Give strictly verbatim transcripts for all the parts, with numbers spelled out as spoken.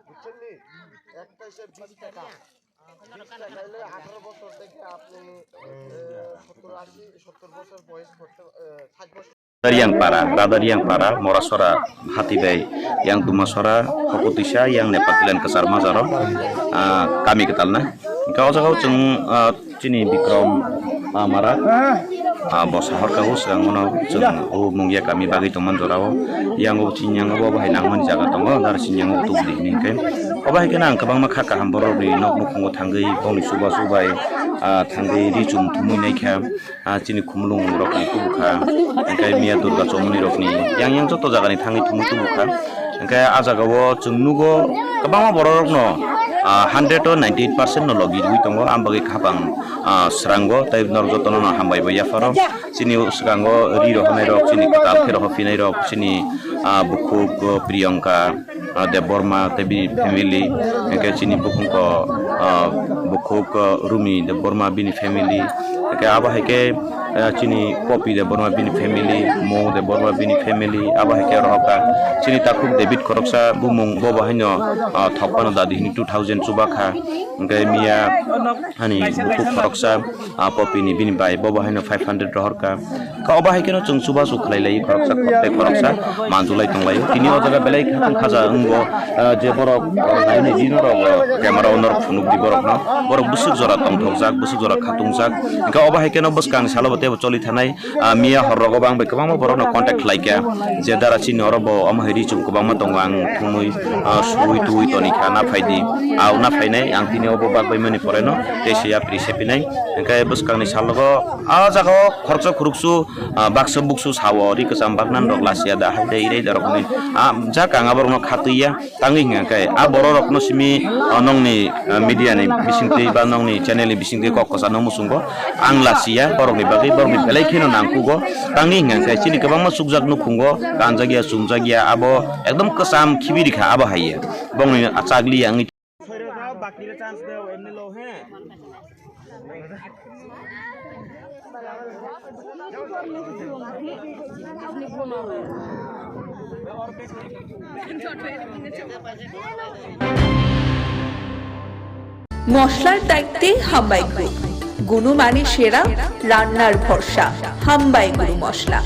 বুঝছেন নি? একটা হিসেব বিশ টাকা। বিশ টাকা হলে আঠারো বছর থেকে আপনি, এ, সত্তর, আশি, সত্তর বছর বয়স করতে, এ, ষাট বছর। Yang para, Radar yang para, Morasora, Hatibai, yang Dumasora, Hokutisa, yang Nepal Tilan Kesar Mazaro, ah, kami ketalna. Hingke o jaga o chwng, ah, chini Bikrom, ah, Mara, ah, bo sahor kago swkang bono chwng o Mungia kami bagwi tongmani jora o. Yang o chini yang o bo hai nangmani jaga tongo, dar chini yang o tubudi hini hingke. Obo hai khe ang kwbangma kha kaham borok ni nok nukhungo thangwi bongni chubachu bai, ah, thangwi ri chum thumui nai kha. Ah, chini khumulung rok ni tubu kha, hingke Miya Durga Chomoni rok ni yang yang joto jaga ni thangwi thumui tubu kha. Hingke ah jaga o chwng nugo kwbangma borok rok no, ah, hundred o ninety eight percent no logi rwi tongo, ang bagwi khapang, ah, srango tei norok joto no hambai bo yapharo. Chini swkango ri rohornai rok, chini kwtal khe rohor phinai rok, chini, ah, bukhuk, oh, Priyanka, ah, Debbarma tei bini family, hingke chini bukhuk o, ah, bukhuk, ah, Rumi Debbarma bini family, hingke abo hai khe, ah, chini Popi Debbarma bini family, Mo Debbarma bini family, abo hai khe rohor kha chini takhuk David khoroksa bumung bo bo haino, ah, thok phano dadi hini two thousand chuba kha, hingke Miya hani bukhuk khoroksa, ah, Popi ni bini bai bo bo haino five hundred rohor kha. Kha obo hai kheno chwng chubachu khlai lai khoroksa khoroksa manjulai tong lai. Tini o jaga belai khatung khaja wngbo, ah, je borok, ah, naini di norok, ah, camera o norok phunuk di borok no. Borok bwswk jora tongthok jak, bwswk jora khatung jak. Hingke obo hai kheno bwskang ni salo bo teibo choli thanai, ah, Miya hor rogo bo ang bai kwbangma borok no contact khlai kha. Je dara chini oro bo omo hai ri chum kwbangma tongo ang thumui, ah, suwi tuwi toni kha na phai di. Au na phainai ang tini obo bak bai mani pore no tei se yapri se pinai. Hingke bwskang ni salo go ah jaga o khoroksa khuruksu, ah, baksa buksu sao ri kwcham baknani rok lachiya da hai dai ri da rok ni. Ah, jak ang aborok no khatwi ya, tangwi hingka khe ah borok rok no simi, ah, nongni, ah, media ni bisingtwi ba nongni channel ni bisingtwi kok kwchangno muchungo ang lachiya borok ni bagwi, borok ni belai kheno nangkugo. Tangwi hingka khe chini kwbangma chukjak nukhungo, kanjak ya, chumjak ya, abo ekdom kwcham khibi rikha abo hai ya. Bongni achak li ang. Soiro jao, bakire chance deo, emni lo, he. মশলার দায়িত্বে হাম্বাই গ্রুপ। গুণমানে সেরা, রান্নার ভরসা, হাম্বাই গুরু মশলা।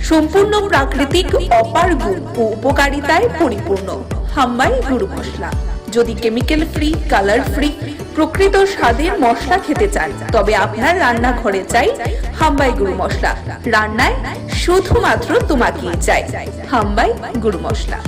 সম্পূর্ণ প্রাকৃতিক অপার গুণ ও উপকারিতায় পরিপূর্ণ হাম্বাই গুরু মশলা। যদি কেমিক্যাল ফ্রি, কালার ফ্রি, প্রকৃত স্বাদের মশলা খেতে চান, তবে আপনার রান্নাঘরে চাই হাম্বাই গুরু মশলা। রান্নায় শুধুমাত্র তোমাকেই চাই হাম্বাই গুরু মশলা।